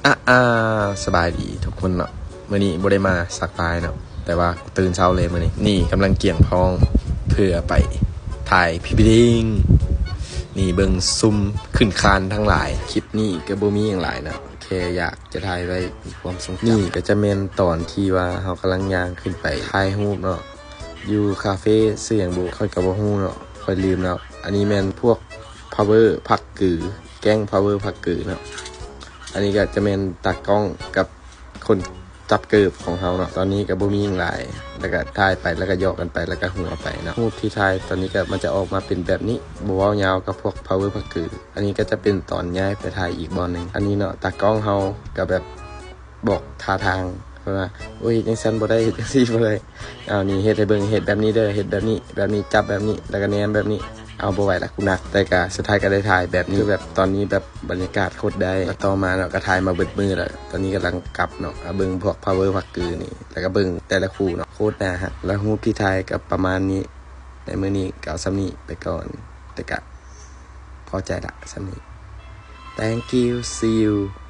ອາ ອາ ສະບາຍດີທຸກຄົນເນາະ. ມື້ນີ້ບໍ່ໄດ້ມາສັກປາຍເນາະ ແຕ່ວ່າຕື່ນເຊົ້າເລີຍມື້ນີ້. ນີ້ກຳລັງກຽມພ້ອມເພື່ອໄປຖ່າຍພຣີເວດດິ້ງ. ນີ້ເບິ່ງຊຸມຂຶ້ນຄານທັງຫຼາຍ. ຄລິບນີ້ກໍບໍ່ມີຫຍັງຫຼາຍເນາະ ແຄ່ຢາກຈະຖ່າຍໄວ້ເປັນຄວາມຊົງຈຳ. ນີ້ກໍຈະແມ່ນຕອນທີ່ວ່າເຮົາກຳລັງຍ່າງຂຶ້ນໄປຖ່າຍຮູບເນາະ ຢູ່ຄາເຟຊື່ຫຍັງບຸ ຂ້ອຍກໍບໍ່ຮູ້ເນາະ ຂ້ອຍລືມແລ້ວ. ອັນນີ້ແມ່ນພວກພາວເວີພັກກື ແກ້ງພາວເວີພັກກືເນາະ. ອັນນີ້ກໍຈະແມ່ນຕາກ້ອງກັບຄົນຈັບເກີບຂອງເຮົາເນາະ. ຕອນນີ້ກໍບໍ່ມີຫຍັງຫຼາຍ ແລ້ວກໍຖ່າຍໄປ ແລ້ວກໍຫຍອກກັນໄປ ແລ້ວກໍຫົວໄປເນາະ. ຮູບທີ່ຖ່າຍຕອນນີ້ກໍມັນຈະອອກມາເປັນແບບນີ້ ບໍ່ເວົ້າຍາວກັບພວກພາວເວີພັກກື. ອັນນີ້ກໍຈະເປັນຕອນຍ້າຍໄປຖ່າຍອີກບ່ອນໜຶ່ງ. ອັນນີ້ເນາະ ຕາກ້ອງເຮົາກໍແບບບອກທ່າທາງ ເພິ່ນວ່າ ໂອ້ຍ ເຮັດຈັ່ງຊັ້ນບໍ່ໄດ້ ເຮັດຈັ່ງຊີ້ບໍ່ໄດ້. ເອົານີ້ເຮັດໃຫ້ເບິ່ງ ເຮັດແບບນີ້ເດີ ເຮັດແບບນີ້ ແບບນີ້ ຈັບແບບນີ້ ແລ້ວກໍແນມແບບນີ້. ເອົາ ບໍ່ໄຫວລະ ກູໜັກ. ແຕ່ກໍສຸດທ້າຍກໍໄດ້ຖ່າຍແບບນີ້ ຄືແບບຕອນນີ້ແບບບັນຍາກາດໂຄດໄດ້. ແລ້ວຕໍ່ມາເນາະ ກໍຖ່າຍມາເບິດມື້ແລ້ວ ຕອນນີ້ກຳລັງກັບເນາະ. ເອົາເບິ່ງພວກພາວເວີພັກກືນີ້ ແລ້ວກໍເບິ່ງແຕ່ລະຄູ່ເນາະ ໂຄດໜ້າຮັກ. ແລ້ວຮູບທີ່ຖ່າຍກໍປະມານນີ້ ໃນມື້ນີ້ກໍເອົາສ່ຳນີ້ໄປກ່ອນ ແຕ່ກໍພໍໃຈລະສ່ຳນີ້. Thank you, see you.